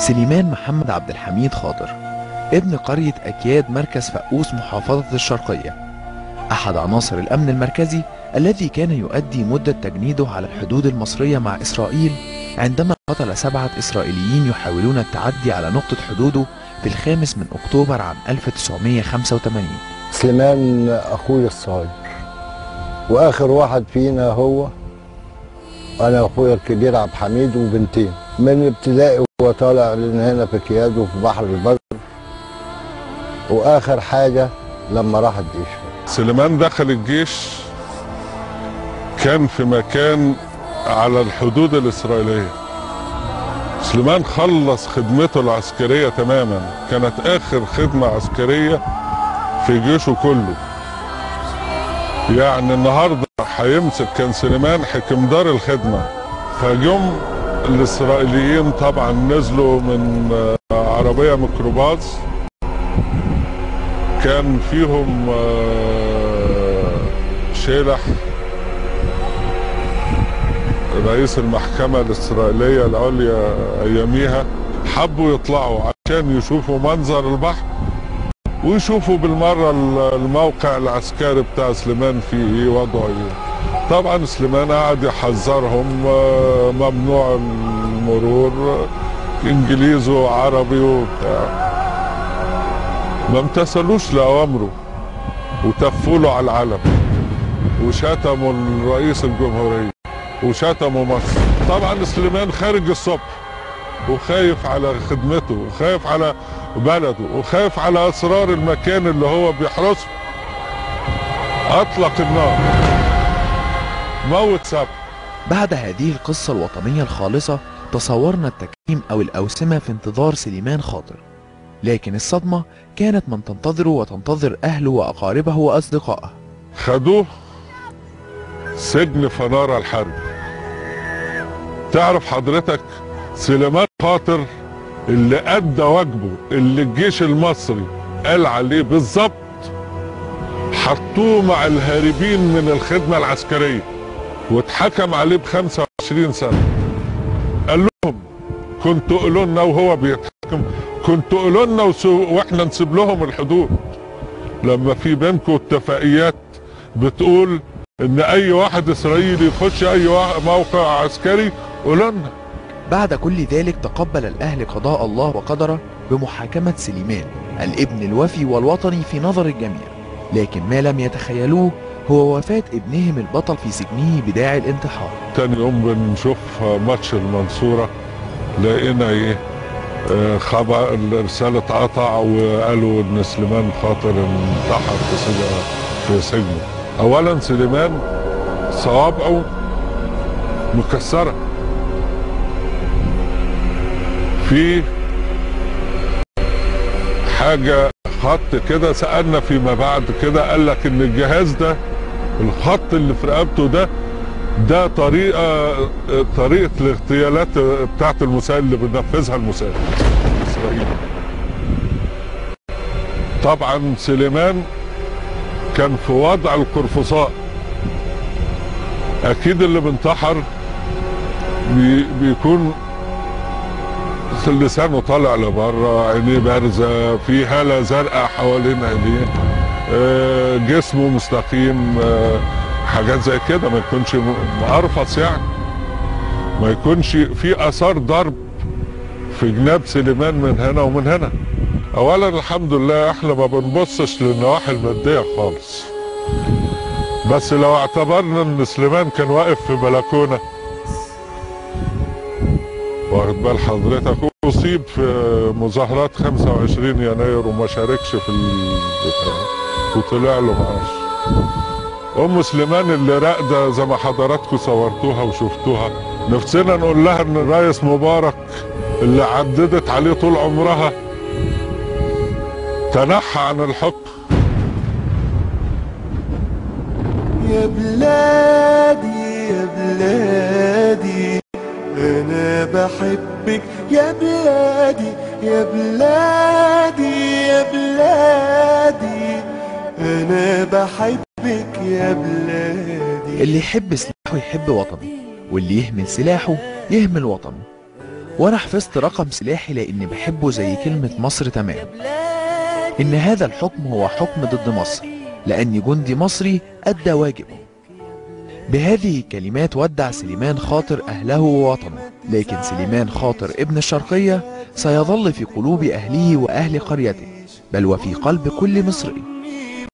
سليمان محمد عبد الحميد خاطر، ابن قرية أكياد مركز فقوس محافظة الشرقية، أحد عناصر الأمن المركزي الذي كان يؤدي مدة تجنيده على الحدود المصرية مع إسرائيل عندما قتل 7 إسرائيليين يحاولون التعدي على نقطة حدوده في 5 أكتوبر عام 1985. سليمان أخوي الصغير وآخر واحد فينا هو أنا، أخويا الكبير عبد الحميد وبنتين. من ابتدائي هو طالع لنا هنا في كياد وفي بحر البر، وآخر حاجة لما راح الجيش. سليمان دخل الجيش كان في مكان على الحدود الإسرائيلية. سليمان خلص خدمته العسكرية تماما، كانت آخر خدمة عسكرية في جيشه كله. يعني النهاردة هيمسك، كان سليمان حكم دار الخدمة. فجم الإسرائيليين طبعا نزلوا من عربية ميكروباص كان فيهم شيلح رئيس المحكمة الإسرائيلية العليا أياميها. حبوا يطلعوا عشان يشوفوا منظر البحر ويشوفوا بالمرة الموقع العسكري بتاع سليمان فيه ايه، وضعه ايه. طبعا سليمان قعد يحذرهم، ممنوع المرور، انجليزي وعربي وبتاع. ما امتثلوش لأوامره وتفوا له على العلم وشتموا الرئيس الجمهورية وشتموا مصر. طبعا سليمان خارج الصبح وخايف على خدمته وخايف على بلده وخايف على اسرار المكان اللي هو بيحرسه. اطلق النار، موت 7. بعد هذه القصة الوطنية الخالصة تصورنا التكريم او الاوسمة في انتظار سليمان خاطر، لكن الصدمة كانت من تنتظره وتنتظر اهله واقاربه واصدقائه. خدوه سجن فنارة الحرب. تعرف حضرتك سليمان خاطر اللي أدى واجبه اللي الجيش المصري قال عليه بالظبط، حطوه مع الهاربين من الخدمة العسكرية واتحكم عليه ب 25 سنة. قال لهم كنتوا قولوا لنا وهو بيتحكم، كنتوا قولوا لنا واحنا نسيب لهم الحدود. لما في بينكم اتفاقيات بتقول ان اي واحد اسرائيلي يخش اي موقع عسكري قولوا لنا. بعد كل ذلك تقبل الأهل قضاء الله وقدره بمحاكمة سليمان الابن الوفي والوطني في نظر الجميع، لكن ما لم يتخيلوه هو وفاة ابنهم البطل في سجنه بداعي الانتحار. تاني يوم بنشوف ماتش المنصورة لقينا ايه، خبر الرسالة اتقطع وقالوا ان سليمان خاطر انتحر في سجنه. اولا سليمان صوابعه مكسرة، في حاجة خط كده، سألنا فيما بعد كده قال لك ان الجهاز ده الخط اللي في رقبته ده طريقة الاغتيالات بتاعت الموساد اللي بينفذها الموساد الإسرائيلي. طبعا سليمان كان في وضع القرفصاء، اكيد اللي بينتحر بيكون لسانه طالع لبره، عينيه بارزة، في هاله زرقاء حوالين عينيه، جسمه مستقيم، حاجات زي كده، ما يكونش مقرفص يعني، ما يكونش في اثار ضرب في جناب سليمان من هنا ومن هنا. اولا الحمد لله احنا ما بنبصش للنواحي المادية خالص، بس لو اعتبرنا ان سليمان كان واقف في بلكونة، واخد بال حضرتك، اصيب في مظاهرات 25 يناير وما شاركش في البتاع وطلع له معاش. ام سليمان اللي راقده زي ما حضراتكم صورتوها وشفتوها، نفسنا نقول لها ان الرئيس مبارك اللي عددت عليه طول عمرها تنحى عن الحكم. يا بلادي يا بلادي أنا بحبك، يا بلادي يا بلادي يا بلادي أنا بحبك يا بلادي. اللي يحب سلاحه يحب وطنه، واللي يهمل سلاحه يهمل وطنه. وأنا حفظت رقم سلاحي لأني بحبه زي كلمة مصر تمام. إن هذا الحكم هو حكم ضد مصر، لأني جندي مصري أدى واجبه. بهذه الكلمات ودع سليمان خاطر أهله ووطنه، لكن سليمان خاطر ابن الشرقية سيظل في قلوب أهله وأهل قريته، بل وفي قلب كل مصري.